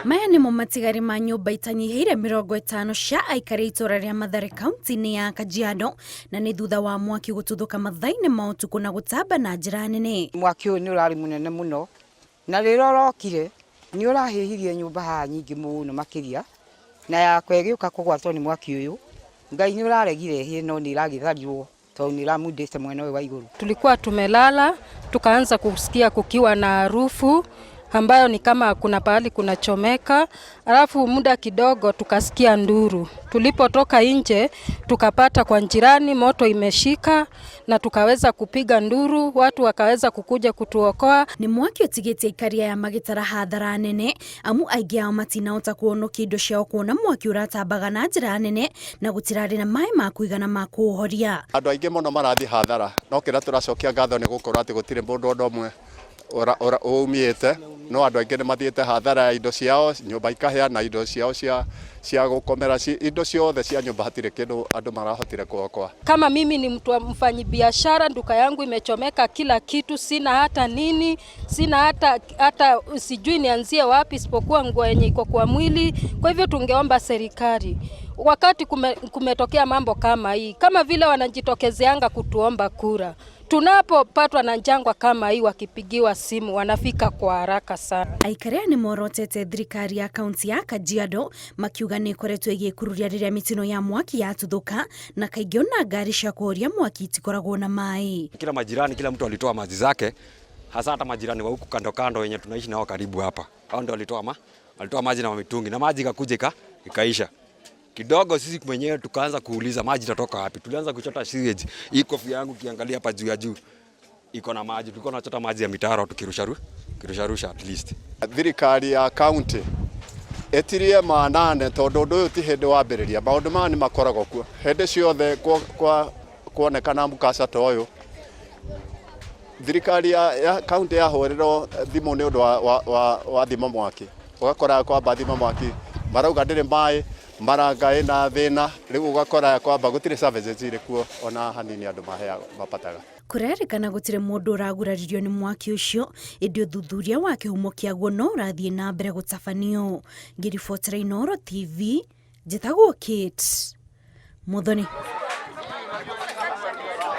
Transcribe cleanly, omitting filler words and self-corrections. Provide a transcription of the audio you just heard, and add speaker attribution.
Speaker 1: Maya nĩmo matigari ma nyũmba itanyihĩire 50 cia aikari a itũra rĩa Mathare kaunti-inĩ ya Kajiado, na nĩ thutha wa mwaki gũtuthũka mathaa-inĩ ma ũtukũ na gũtamba na njĩra nene.
Speaker 2: Mwaki ũyũ nĩ ũrarĩ mũnene mũno, na rĩrĩa ũrokire nĩ ũrahĩhirie nyũmba haha nyingĩ mũno makĩria, na yakwa ĩgĩũka kũgwatwo nĩ mwaki ũyũ. Ngai nĩ ũraregire ĩhĩe no nĩ ĩragĩtharirwo tondũ nĩ ĩramundĩte mwena ũyũ wa igũrũ.
Speaker 3: Tulikuwa tumelala tukaanza kusikia kukiwa na harufu ambayo ni kama kuna pahali kunachomeka, alafu muda kidogo tukasikia nduru. Tulipotoka nje tukapata kwa jirani moto imeshika na tukaweza kupiga nduru, watu wakaweza kukuja kutuokoa.
Speaker 1: Nĩ mwaki ũtigĩtie aikari aya magĩtara hathara nene, amu aingĩ ao matinahota kũhonokia indo ciao kuona mwaki ũratambaga na njĩra nene na gũtirarĩ na maĩ ma kũigana ma kũũhoria.
Speaker 4: Andũ aingĩ mũno marathiĩ hathara, no kĩrĩa tũracokia ngatho nĩ gũkorwo atĩ gũtirĩ mũndũ ona ũmwe ũumĩte, no andũ aingĩ nĩ mathiĩte hathara ya indo ciao, nyũmba ikahĩa na indo ciao cia gũkomera, indo ciothe cia nyũmba hatirĩ kĩndũ andũ marahotire kuokoa.
Speaker 3: Kama mimi ni mtu wa mfanyi biashara, duka yangu imechomeka kila kitu, sina hata nini, sina hata sijui nianzie wapi isipokuwa nguo yenye iko kwa mwili. Kwa hivyo tungeomba serikali wakati kumetokea mambo kama hii, kama vile wanajitokezeanga kutuomba kura, tunapopatwa na jangwa kama hii, wakipigiwa simu wanafika kwa haraka sana.
Speaker 1: Aikari aya nĩ morotete thirikari ya kaunti ya Kajiado makiuga nĩ ĩkoretwo ĩgĩkururia rĩrĩa mĩtino ya mwaki yatuthũka, na kaingĩ ona ngari cia kũhoria mwaki itikoragwo na maĩ.
Speaker 5: Kila majirani, kila mtu alitoa maji zake, hasa hata majirani wa huku kando kando wenye tunaishi nao karibu hapa, hao ndio walitoa maji na mitungi, na maji ikakuja ikaisha kidogo. Sisi mwenyewe tukaanza kuuliza maji itatoka wapi? Tulianza kuchota sewage. Hii kofia yangu ukiangalia hapa juu ya juu iko na maji, tulikuwa tunachota maji ya mitaro tukirusha rusha at least.
Speaker 4: Thirikari ya county ĩtirie manane tondũ ũndũ ũyũ ti hĩndĩ wambĩrĩria, maũndũ maya nĩ makoragwo kuo hĩndĩ ciothe. Kuonekana mkasa ta ũyũ, thirikari ya county yahũrĩrwo thimũ nĩ ũndũ wa thima mwaki, ũgakora kwamba thima mwaki marauga ndĩrĩ maĩ, maranga ĩna thĩna. Rĩu ũgakora kwamba gũtirĩ services irĩ kuo ona hanini andũ maheagwo mapataga.
Speaker 1: Kũrerĩkana gũtirĩ mũndũ ũraguraririo nĩ mwaki ũcio, ĩndĩ ũthuthuria wa kĩhumo kĩaguo no ũrathiĩ na mbere gũtabanio. Ngĩribotera Inooro TV, njĩtagwo Kate Muthoni.